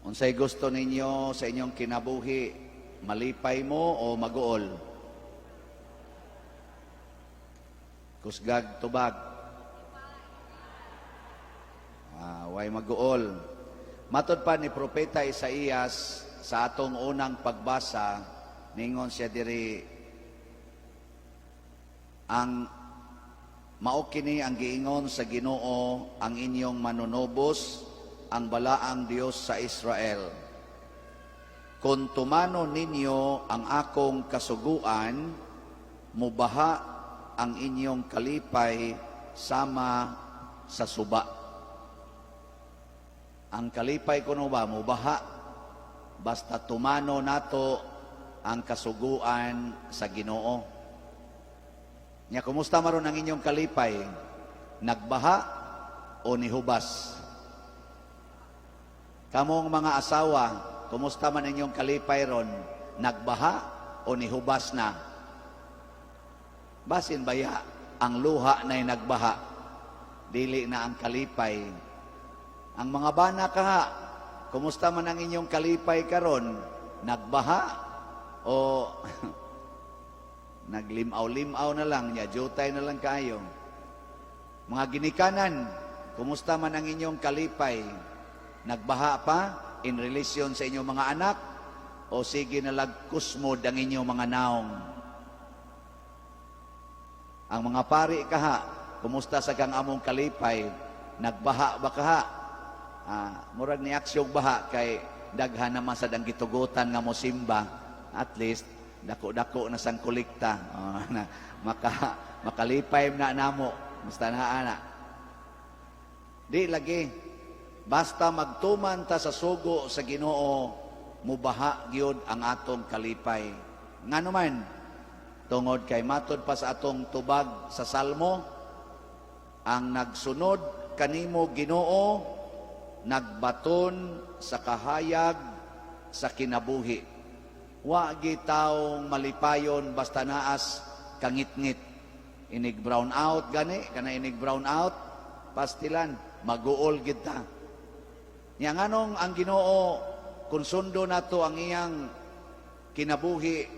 Unsay gusto ninyo sa inyong kinabuhi? Malipay mo o maguol? Kusgag tubag. Ah, way maguol. Matod pa ni Propeta Isaías sa atong unang pagbasa, ningon siya diri, ang mao kini ang giingon sa Ginoo ang inyong manunubos, ang balaang Dios sa Israel. Kung tumano ninyo ang akong kasuguan, mubaha ang inyong kalipay sama sa suba. Ang kalipay kuno ba mubaha basta tumano nato ang kasuguan sa Ginoo. Nya kumusta maron ang inyong kalipay? Nagbaha o nihubas? Kamong mga asawa, kumusta man inyong kalipay ron? Nagbaha o nihubas na? Basin baya ang luha na'y nagbaha, dili na ang kalipay. Ang mga bana kaha, kumusta man ang inyong kalipay karon? Nagbaha o naglimaw-limaw na lang, nya jutay na lang kayo? Mga ginikanan, kumusta man ang inyong kalipay? Nagbaha pa in relation sa inyong mga anak o sige na kusmod ang inyong mga naong? Ang mga pari kaha, kumusta sa kang among kalipay? Nagbaha ba kaha? Ah, murag ni aksyog baha kay daghan naman sa dang gitugutan nga mosimba. At least dako-dako na sang kolekta. Oh, na, makalipay na namo. Basta na ana. Di lagi. Basta magtuman ta sa sugo sa Ginoo, mubaha gyud ang atong kalipay. Ngano man? Tungod kay matod pa sa atong tubag sa Salmo, ang nagsunod kanimo, Ginoo, nagbaton sa kahayag sa kinabuhi. Wa taong malipayon basta naas kangitngit. Inig brown out gani, kana inig brown out, pastilan, maguol gid ta. Nya nganong ang Ginoo, kung sundo nato ang iyang kinabuhi,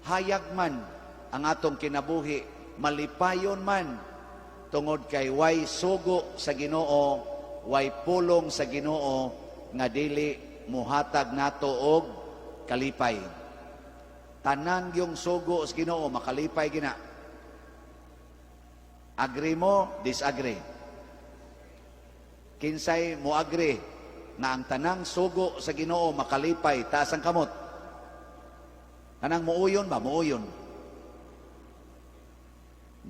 hayag man ang atong kinabuhi, malipayon man, tungod kay way sugo sa Ginoo, way pulong sa Ginoo nga dili muhatag nato og kalipay. Tanan yung sugo sa Ginoo makalipay gina. Agree mo, disagree? Kinsay mo agree na ang tanang sugo sa Ginoo makalipay, taas ang kamot. Kanang muuyon ba? Muuyon.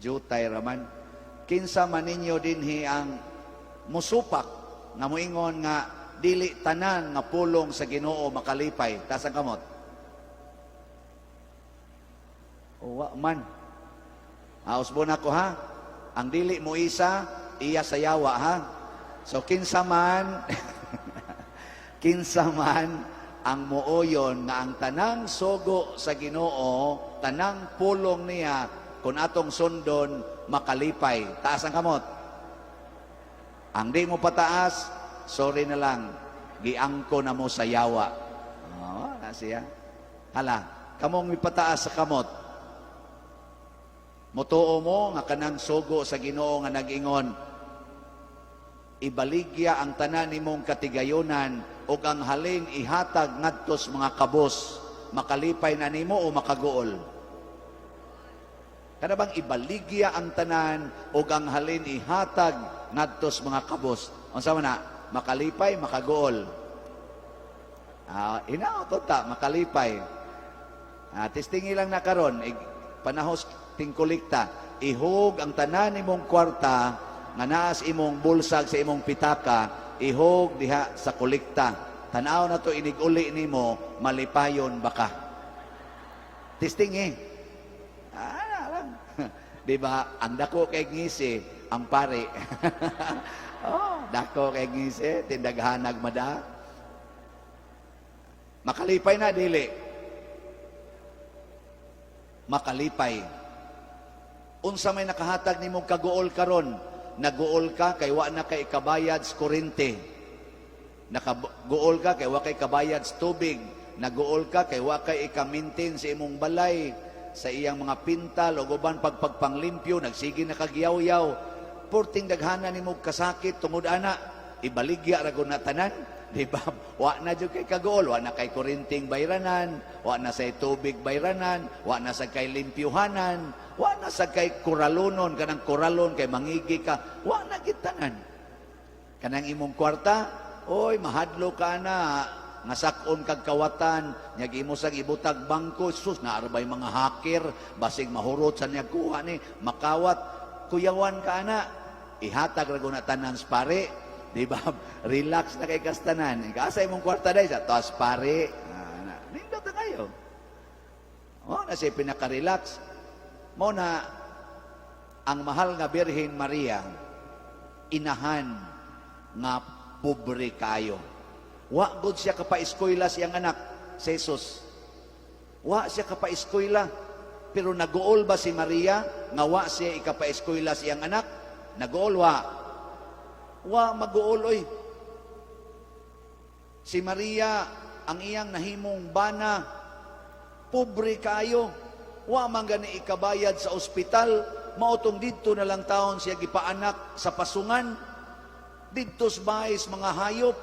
Jutay raman. Kinsa man ninyo dinhi ang musupak nga muingon nga dili tanan nga pulong sa Ginoo makalipay, taas ang kamot. Uwa man. Usbon ako ha. Ang dili mo isa, iya sa yawa ha. So kinsa man ang muuyon nga ang tanang sugo sa Ginoo, tanang pulong niya kung atong sundon makalipay, taas ang kamot. Ang di mo pataas, sorry na lang, giangko na mo sa yawa. Oh, na siya. Hala, kamong mipataas sa kamot. Mutuo mo nga kanang sugo sa Ginoo nga nag-ingon, ibaligya ang tanan nimong katigayonan ug ang halin ihatag ngadto sa mga kabos, makalipay na nimo o makaguol? Kana bang ibaligya ang tanan ug ang halin ihatag ngadto sa mga kabos? Unsa man na? Makalipay, makaguol? Ah, inaw to ta, makalipay. Ah, testingi lang na karon, panahos tingkolekta, ihog ang tanan nimong kwarta nga naas imong bulsag sa imong pitaka, ihog diha sa kolekta. Tanaw na to inig uli nimo, malipayon ba ka? Testingi. Ah, lang. Di ba? Ang dako kay ngisi, ang pare. Oh, dako kay ngisi, tindaghanag mada. Makalipay na dili? Makalipay. Unsa may nakahatag nimong kaguol karon? Naguol ka kay wa na kay ikabayad sa kuryente. Nakaguol ka kay wa kay kabayad sa tubig. Naguol ka kay wa kay ika-maintain sa imong balay, sa iyang mga pintal o uban pagpagpanglimpyo, nagsige na kagyaw-yaw. Porting daghana nimo kasakit tungod ana, ibaligya ra gud na tanan. Di ba? Wa na jud kay kaguol, wa na kay kuryenteng bayranan, wa na say tubig bayranan, wa na sa kay limpyuhanan, wa na sa kay kuralonon, kanang kuralon kay mangigi ka, wa na gid tanan. Kanang imong kwarta, oy, mahadlo ka na, nga sak-on kag kawatan, nya imo sang ibutag bangko, sus, naarbay mga hacker, basig mahurot sa niya kuha ni, makawat, kuyawan ka ana, ihatag ra na tanan sa pare, di ba? Relax na kay kastanan. Asa imong kwarta day sa taas pare. Ah, na. Nindot na kayo. Mo na siya pinaka-relax. Mo na ang mahal nga Birhen Maria, inahan nga pobre kayo. Wa gud siya kapaeskwela siyang anak, si Jesus. Wa siya kapaeskwela. Pero naguol ba si Maria nga wa siya ikapaeskwela siyang anak? Naguol wa? Wa maguol oy. Si Maria ang iyang nahimong bana, pobre kayo. Wa man gani ikabayad sa ospital, maotong didto na lang taon siya gipaanak sa pasungan. Didto sa bahay sa mga hayop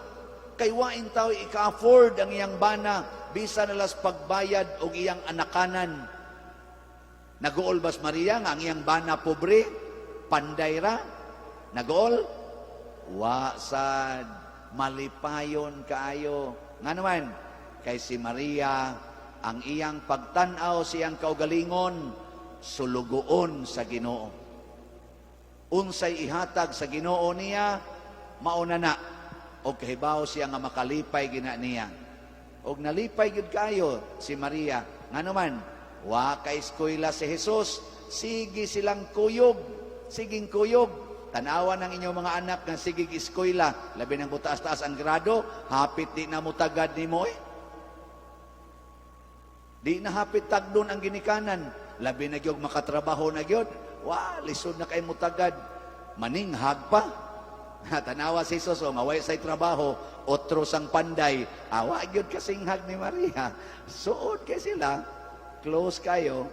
kay wa intawon ika-afford ang iyang bana bisan na lang sa pagbayad og iyang anakanan. Naguol bas Maria nga ang iyang bana pobre, panday ra? Naguol? Wa sad, malipayon kaayo. Nga naman, kay si Maria, ang iyang pagtan-aw siyang kaugalingon, sulugoon sa Ginoo. Unsay ihatag sa Ginoo niya, mauna na. O kahibaw siya nga makalipay gina niya. Og nalipay gyud kayo si Maria. Nga naman, wa ka eskwela si Jesus, sige silang kuyog, siging kuyog. Tanawa ng inyong mga anak nga sigig eskwela, labi nang taas-taas ang grado, hapit di na mutagad nimo eh. Di na hapit tagdon ang ginikanan, labi na gyud makatrabaho na gyud. Wa, lisod na kay mutagad. Maninghag pa. Tanawa si Jesus, oh, nga way say trabaho, otro sang panday. Awa gyud kasinghag ni Maria. Suod kay sila, close kayo.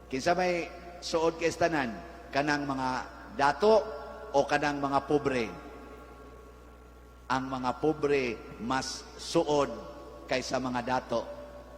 Kinsa may suod kay tanan? Kanang mga dato o kanang mga pobre? Ang mga pobre mas suod kaysa mga dato.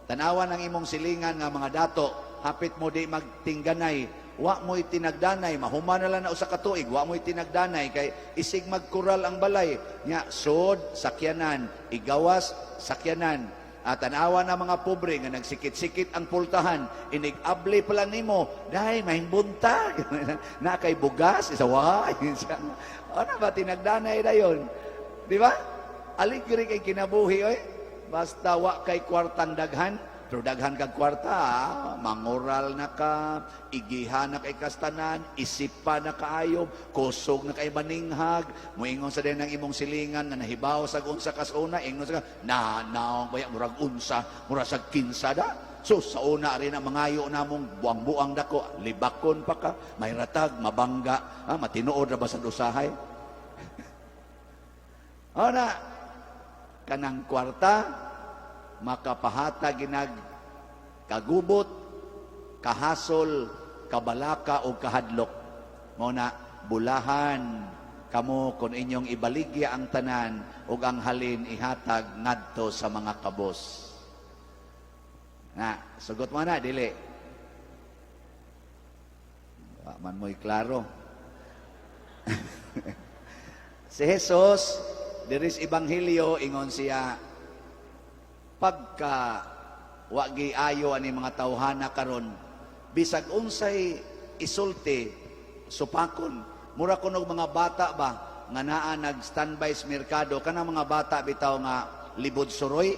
Tanawan ang imong silingan nga mga dato, hapit mo di magtingganay, wa mo'y tinagdanay, mahuman na lang na usa ka tuig, wa mo'y tinagdanay kay isig magkural ang balay. Nya sud sakyanan, igawas sakyanan. At tanawa na mga pobre nga nagsikit-sikit ang pultahan, inig-abli pa lang nimo, "Day, maayong buntag. Na kay bugas?" Isa wa. Ano ba tinagdanay dayon? Di ba? Aligre kay kinabuhi oy. Basta wa kay kwartang daghan, pero daghan kag kwarta, ah, mangural na ka, igiha na kay kastanan, isipa na kaayo, kusog na kay maninghag, muingon sa din ang imong silingan nga nahibaw sa unsa kas una, ingon sa na naong baya murag unsa, murag sa kinsa da. So sa una rin ang mangayo namong buang-buang dako, libakon pa ka, may ratag, mabangga, ah, matinuod ra ba sa usahay? Ona, kanang kwarta, makapahatag ginag kagubot, kahasol, kabalaka o kahadlok. Mao na bulahan kamo kung inyong ibaligya ang tanan ug ang halin ihatag ngadto sa mga kabos. Na, sugot mo na, dili. Wa man mo'y klaro. Si Jesus, diri sa Ebanghelyo, ingon siya, pagka wa giayo ani mga tawhana karon, bisag unsay isulti, supakon. Mura kunog mga bata ba nga naa nag standby sa merkado, kanang mga bata bitaw nga libod suroy,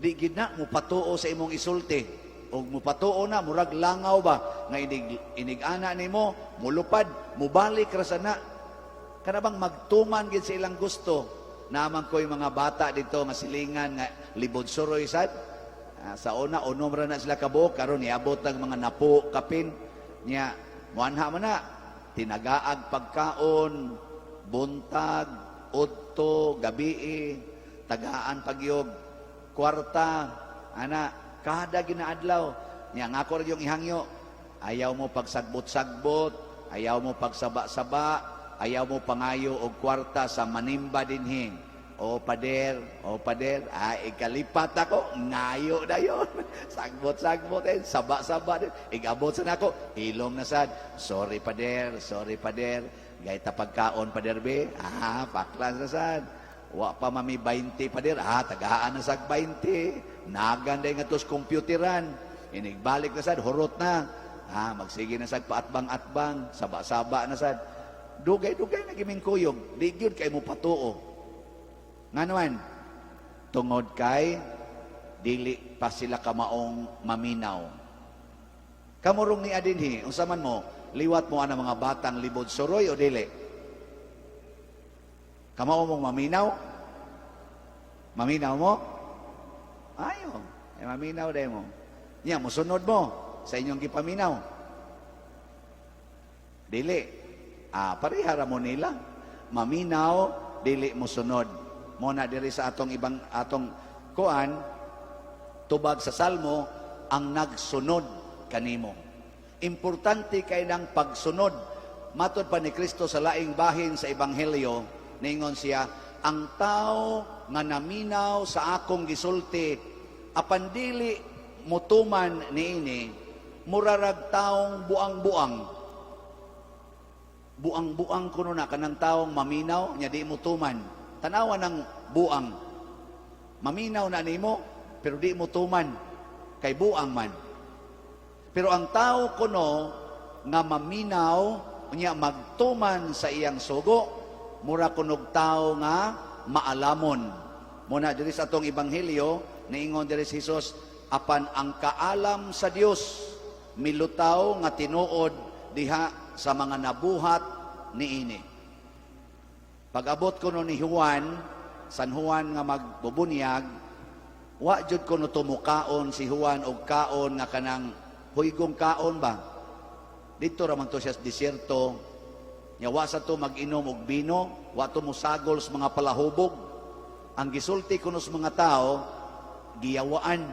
di gid na mupatuo sa imong isulti og mupatuo na murag langaw ba nga inig inig ana nimo mulupad, mubalik ra sana, kana bang magtuman gid sa ilang gusto. Naman ko'y mga bata dito nga silingan nga libod suroy sad. Ah, sa una unom ra na sila kabuok, karon niabot ng mga napo kapin niya, muanha man na tinagaag pagkaon buntag, udto. 8 gabi, tagaan pagyog kwarta ana kada ginaadlaw niya. Nga ako ra yung ihangyo, ayaw mo pagsagbot-sagbot, ayaw mo pagsaba-saba, ayaw mo pangayo og kwarta sa manimba dinhi. "O pader, o pader," ah, ikalipat ako, ngayo dayon. Sagbot-sagbot eh, saba-saba din. Igabot sa nako, hilom na sad. "Sorry, pader, sorry, pader. Gayta pagkaon, pader be." Ah, paklan na sad. "Wa pa mami 20, pader." Ah, tagaan na sag 20. Nagan day nga tos computeran. Inigbalik na sad, hurot na. Ah, magsige na sad paatbang-atbang, saba-saba na sad. Dugay-dugay na giming kuyog, di gyud kay mo patuo. Nganuan, tungod kay dili pa sila kamaong maminaw. Kamurong ni adinhi, unsa man mo, liwat mo ana mga batang libod suroy o dili? Kamao mong maminaw? Maminaw mo? Ayo, eh, maminaw day mo. Nya, musunod mo sa inyong gipaminaw. Dili. Ah, parehara mo nila. Maminaw, dili musunod. Mo na diri sa atong ibang atong kuan, tubag sa Salmo, ang nagsunod kanimo. Importante kay ng pagsunod. Matod pa ni Kristo sa laing bahin sa Ebanghelyo, ningon siya, "Ang tao nga naminaw sa akong gisulti apan dili mutuman niini, murarag taong buang-buang." Buang-buang kuno na kanang taong maminaw nya di mo tuman. Tanawa ng buang. Maminaw na nimo pero di mo tuman kay buang man. Pero ang tao kuno nga maminaw nya magtuman sa iyang sugo, mura kunog tao nga maalamon. Muna diri sa atong ebanghelyo, niingon diri si Jesus, apan ang kaalam sa Dios milutaw nga tinuod diha sa mga nabuhat niini. Pag-abot kuno ni Juan, San Juan nga magbubunyag, wa jud kuno tumukaon si Juan og kaon nga kanang huygong kaon ba. Dito ra man to siya sa disyerto. Nya wa sa to mag-inom og bino, wa to mosagol sa mga palahubog. Ang gisulti kuno sa mga tao, giyawaan.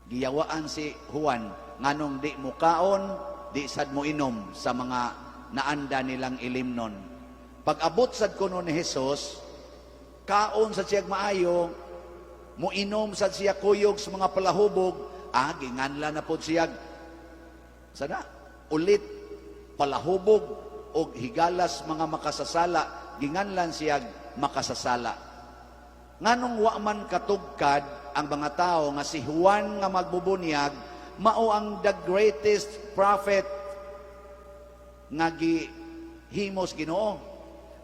Giyawaan si Juan nganong di mo kaon, di sad mo inom sa mga naanda nilang ilimnon. Pag-abot sad kuno ni Jesus, kaon sa siyag maayo, muinom sad siya kuyog sa mga palahubog, ah, ginganla na pod siyag. Sana, ulit, palahubog, og higalas mga makasasala, ginganlan siyag makasasala. Nganong wa man katugkad ang mga tao nga si Juan nga magbubunyag, mao ang the greatest prophet nga gihimos Ginoo?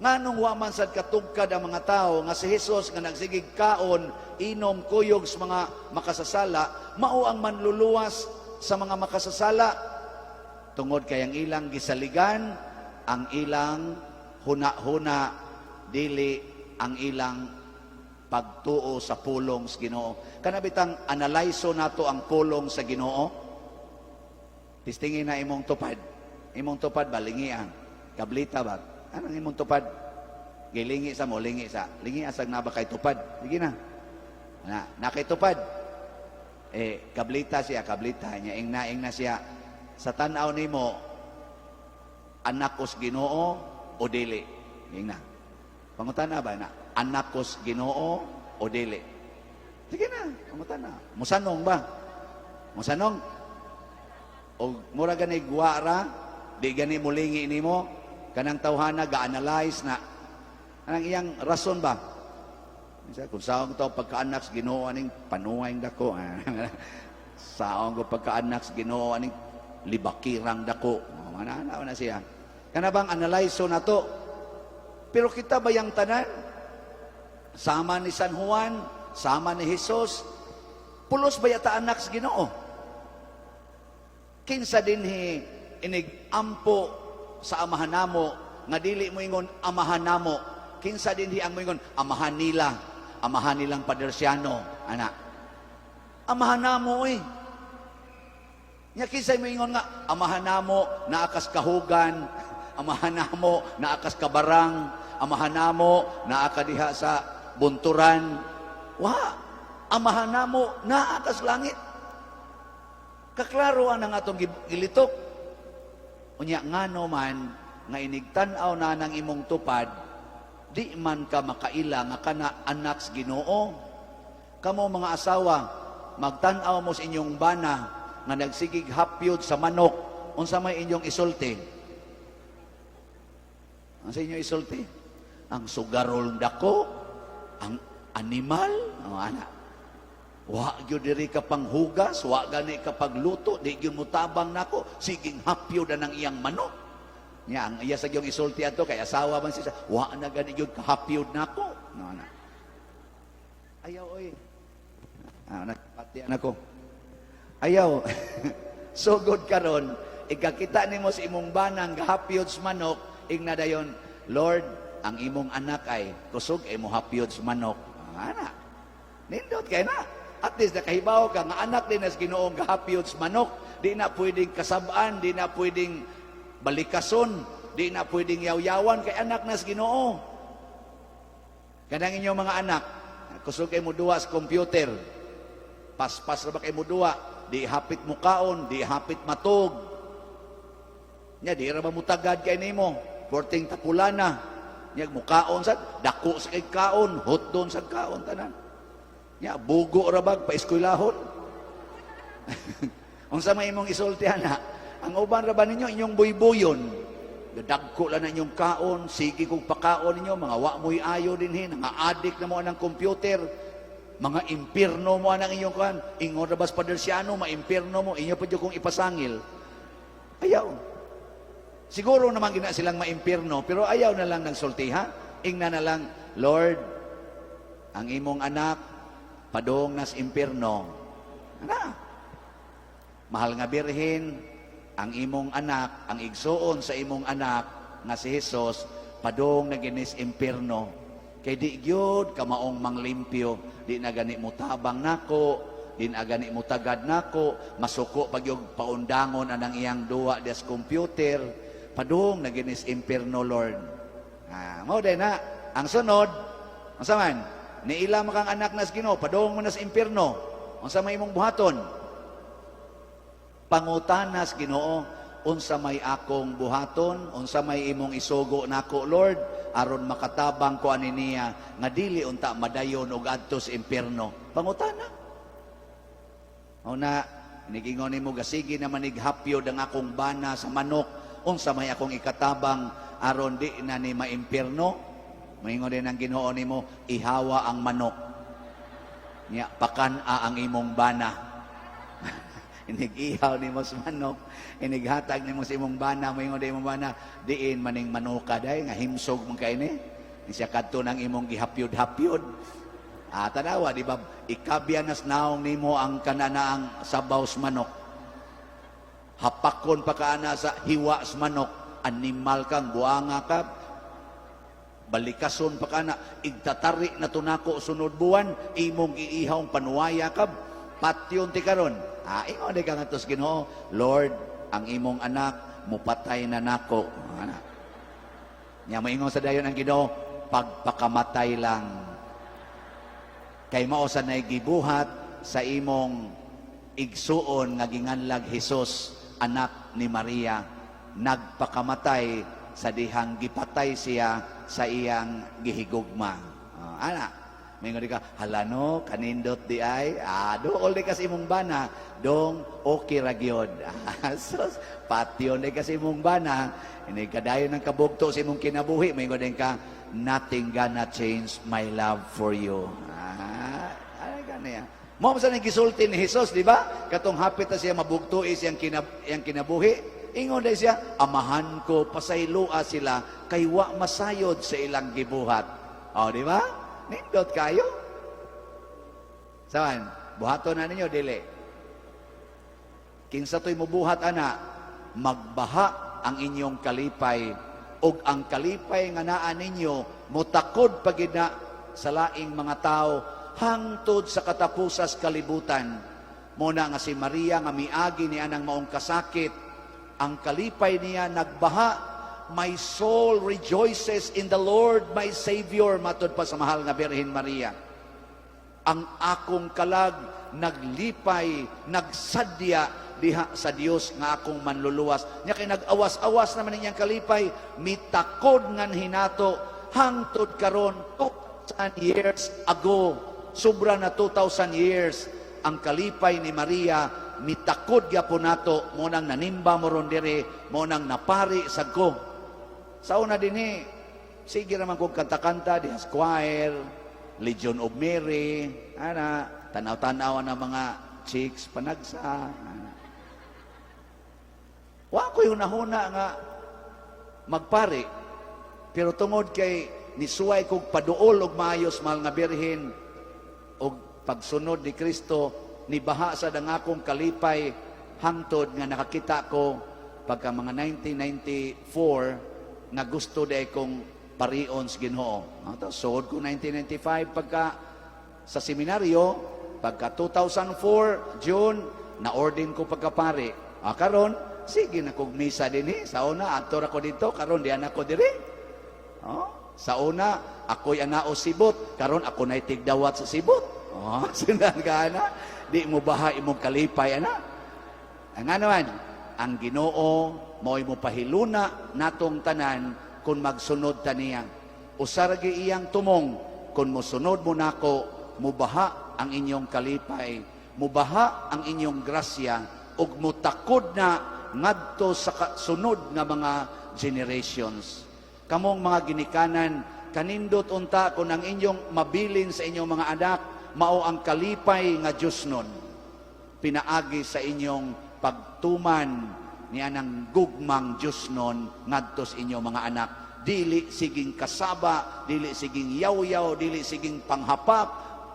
Nganong wa man sad katugkad ang mga tao nga si Jesus nga nagsigig kaon, inom, kuyog sa mga makasasala, mao ang manluluwas sa mga makasasala? Tungod kay ang ilang gisaligan, ang ilang huna-huna, dili ang ilang pagtuo sa pulong sa Ginoo. Kana bitang analyso nato ang pulong sa Ginoo. Tistingin na imong tupad. Imong tupad ba lingian? Kablita ba? Anong imong tupad? Gilingi sa mo, lingi sa. Lingi asag na ba kay tupad? Sige na. Na, na kay tupad. Eh, kablita siya, kablita niya. Ing na siya. Sa tanaw nimo, anak kos Ginoo o dili? Ing na. Pangutana ba na? Anak kos Ginoo o dili? Sige na, pangutana. Musanong ba? Musanong? O mura gani guwara, di gani mulingi nimo, kanang tawhana ga-analyze na anang iyang rason ba? Minsan, kung saong to pagkaanak sa Ginoo aning panuway dako. Saong ko pagkaanak sa Ginoo aning libakirang dako. Oh, mana na siya. Kana bang analyze na to? Pero kita bayang tanan sama ni San Juan, sama ni Jesus, pulos ba yata anak sa Ginoo? Kinsa dinhi inig ampo sa amahan namo nga dili mo ingon amahan namo? Kinsa dinhi ang moingon amahan nila, amahan nilang Padersiano ana? Amahan namo eh. Nya kinsay moingon nga amahan namo naa kas kahugan, amahan namo naa kas kabarang, Amahan namo, naa ka diha sa bunturan. Wa, Amahan namo, naa ka sa langit. Kaklaro ang atong gilitok. Unya ngano man nga inigtan-aw na ng imong tupad, di man ka makaila nga kana anak sa Ginoo? Kamo mga asawa, magtan-aw mo sa inyong bana nga nagsigig hapyod sa manok, unsa may inyong isulti? Ang sa inyo isulti? Ang sugarol dako, ang animal, oh, ana. Wa gyud diri ka panghugas, wa gani ka pagluto, di gyud mo tabang nako, siging hapyod na ng iyang manok. Nya ang iya sa gyung isulti ato kay asawa man siya, wa na gani gyud kahapyod nako. No, ana. Ayaw oy. Ah, napatian ako. Ayaw. Sugod karon, ikakita nimo sa imong banang gahapyod sa manok, ingna dayon, "Lord, ang imong anak ay kusog ay mo hapyod sa manok." Ah, ana. Nindot kay na. At least nakahibaw ka nga anak din as Ginoong gahapyod sa manok. Di na pwedeng kasabaan, di na pwedeng balikason, di na pwedeng yaw-yawan kay anak nas Ginoo. Kanang inyong mga anak, kusog kay mo duwa sa computer. Paspas ra ba kay mo duwa, di hapit mo kaon, di hapit matug. Nya di ra ba mutagad kay nimo? Porting tapulana. Nya mukaon sad, dako sa kay kaon, hotdon sa kaon tanan. Nya bugo ra bag pa eskwelahon. Unsa may imong isulti ana? Ang uban ra ba ninyo inyong buybuyon? Dagko lang na inyong kaon, sige kong pakaon ninyo, mga wa mo'y ayo dinhi, mga adik na mo anang computer, mga impirno mo anang inyong kan. Ingon ra bas Padersiano, maimpirno mo, inyo pa kong ipasangil. Ayaw. Siguro naman gina silang maimpirno, pero ayaw na lang nagsulti, ha? Ingna na lang, "Lord, ang imong anak, padong nas impirno." Ana. Mahal nga Birhen, ang imong anak, ang igsuon sa imong anak nga si Jesus, padong na ginis impirno. Kay di gyud kamaong manglimpyo, di na gani mo tabang nako, di na gani mo tagad nako, masuko pag yung paundangon anang iyang duwa des computer, padong na ginis impirno, Lord. Ah, mao din na. Ang sunod, unsa man? Niila makang anak nas Ginoo, padong mo nas impirno. Unsa may imong buhaton? Pangutanas Ginoo, unsa may akong buhaton, unsa may imong isugo nako, Lord, aron makatabang ko ani niya nga dili unta madayon og adto sa impierno? Pangutana. Mao na nigingon nimo, "Gasigi na manighapyod ang akong bana sa manok, unsa may akong ikatabang aron di na ni maimpierno?" Maingon din ang Ginoo nimo, "Ihawa ang manok. Nya pakan-a ang imong bana." Inig-ihaw nimo sa manok, inighatag nimo sa imong bana, moingon din imong bana, "Diin maning manuka day nga himsog man kay ni." Siya kadto nang imong gihapyod-hapyod. Ah, tanawa, di ba? Ikabya nas naong nimo ang kananaang sabaw sa manok. Hapakon pa ka ana sa hiwa sa manok. Animal kang buanga ka. Balikason pa ka na. Igtatari na tunako sunod buwan. Imong iihaw panuwaya ka. Patyon ti karon. Ah, ingon di ka nga tos Ginoo, "Lord, ang imong anak mupatay na nako." Ana. Nya maingon sa dayon ang Ginoo, "Pagpakamatay lang. Kay mao sa nay gibuhat sa imong igsuon nga ginganlag Hesus, anak ni Maria, nagpakamatay sa dihang gipatay siya sa iyang gihigugma." Oh, ana. Maingon di ka, "Hala no, kanindot di ay." Ah, dool di kasi imong bana, dong okay ra gyud. Ah, sus, patyon di kasi imong bana, ini kadayon ng kabugto sa imong kinabuhi, maingon din ka, "Nothing gonna change my love for you." Ah, ay gani. Mo sa nang gisulti ni Jesus, di ba? Katong hapit na siya mabugto is iyang kinabuhi. Ingon dahil siya, "Amahan ko, pasayloa sila, kay wa masayod sa ilang gibuhat." O, di ba? Nindot kayo. Saan? Buhaton na ninyo, dili. Kinsa to'y mubuhat ana, magbaha ang inyong kalipay ug ang kalipay nga naa ninyo mutakod pagid na sa laing mga tao hangtod sa katapusas kalibutan. Muna nga si Maria nga miagi ni anang maong kasakit, ang kalipay niya nagbaha. "My soul rejoices in the Lord, my Savior," matud pa sa mahal nga Birhen Maria. Ang akong kalag naglipay, nagsadya diha sa Dios nga akong manluluwas. Nya kay nag-awas-awas naman niyang kalipay, mitakod ngan hinato hangtod karon, 2,000 years ago. Sobra na 2,000 years ang kalipay ni Maria mitakod gyapon nato. Mo nang nanimba mo ron diri, mo nang napari sad ko. Sa una dinhi, sige naman kong kanta-kanta diha sa choir, Legion of Mary, ana, tanaw-tanaw na mga chicks panagsa, ana. Wa ko'y hunahuna nga magpari. Pero tungod kay nisuway kog paduol og maayos, mahal nga Birhen, og pagsunod ni Kristo, nibaha sa ang akong kalipay hangtod nga nakakita ko pagka mga 1994 nga gusto diay kong parion sa Ginoo. Ato, suod ko 1995 pagka sa seminaryo, pagka 2004 June na-ordain ko pagkapari. Ah, karon sige na kog misa dinhi. Sa una adto ra ko dito, karon diyan ako diri. Oh, sa una ako'y anao sibot, karon ako na'y tigdawat sa sibot. Oh, sindan ka na. Di mo baha imong kalipay ana. Ang ano man, ang Ginoo mao'y mo pahiluna natong tanan kung magsunod ta niya. Usa ra gyud iyang tumong, kung mosunod mo nako, mubaha ang inyong kalipay, mubaha ang inyong grasya, ug mutakod na ngadto sa sunod nga mga generations. Kamong mga ginikanan, kanindot unta kung ang inyong mabilin sa inyong mga anak, mao ang kalipay nga Diyos nun pinaagi sa inyong pagtuman ni anang gugmang Diyos nun ngadto sa inyong mga anak. Dili siging kasaba, dili siging yaw-yaw, dili siging panghapak,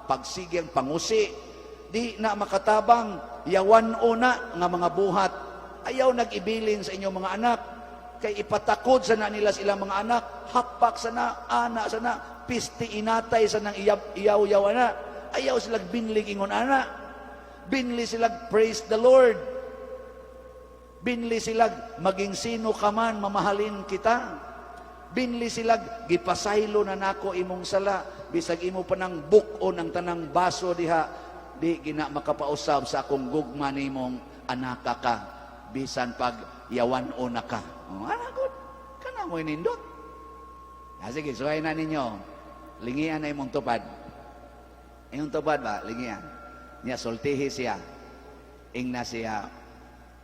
pagsiging pangusi. Di na makatabang, yawan una nga mga buhat. Ayaw nag-ibilin sa inyong mga anak. Kay ipatakod sa na nila sa ilang mga anak, hapak sa na, ana sa na, pisti inatay sa nang iyaw-yaw ana. Ayaw sila binlig ingon ana. Binli sila praise the Lord. Binli sila maging sino ka man, mamahalin kita. Binli sila gipasaylo na nako imong sala, bisag imo pa nang buk-on ang tanang baso diha, di gina makapausab sa akong gugma nimong anaka ka bisan pag yawan o na ka. Oh, ana gud. Kana mo nindot. Ah, sige, suway na ninyo. Lingian na imong tupad. Imong tupad ba? Lingian. Niya sultihi siya. Ingna siya,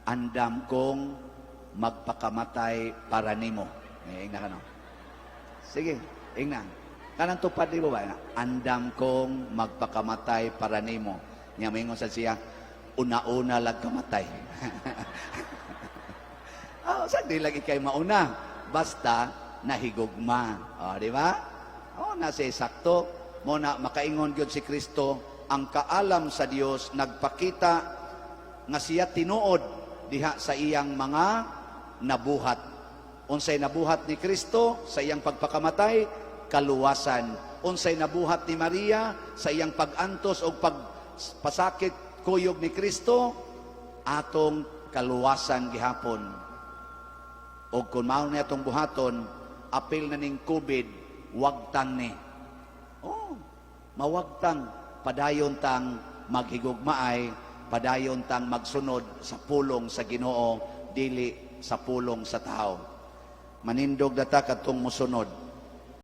"Andam kong magpakamatay para nimo." Eh, ingna ka no. Sige, ingna. Kanang tupad di ba? "Andam kong magpakamatay para nimo." Niya moingon sa siya, "Una-una lag kamatay." Oh, sa di lagi kay mauna. Basta nahigugma. Oh, di ba? Oh, nasa sakto. Mo na makaingon gyud si Kristo, ang kaalam sa Dios nagpakita nga siya tinuod diha sa iyang mga nabuhat. Unsay nabuhat ni Kristo sa iyang pagpakamatay? Kaluwasan. Unsay nabuhat ni Maria sa iyang pag-antos o pagpasakit kuyog ni Kristo? Atong kaluwasan gihapon. O kung mao niya atong buhaton, apil na ning COVID, wagtang ni. Oh, mawagtang, padayon tang maghigugmaay, padayon tang magsunod sa pulong sa Ginoo, dili sa pulong sa tao. Manindog data kadtong musunod.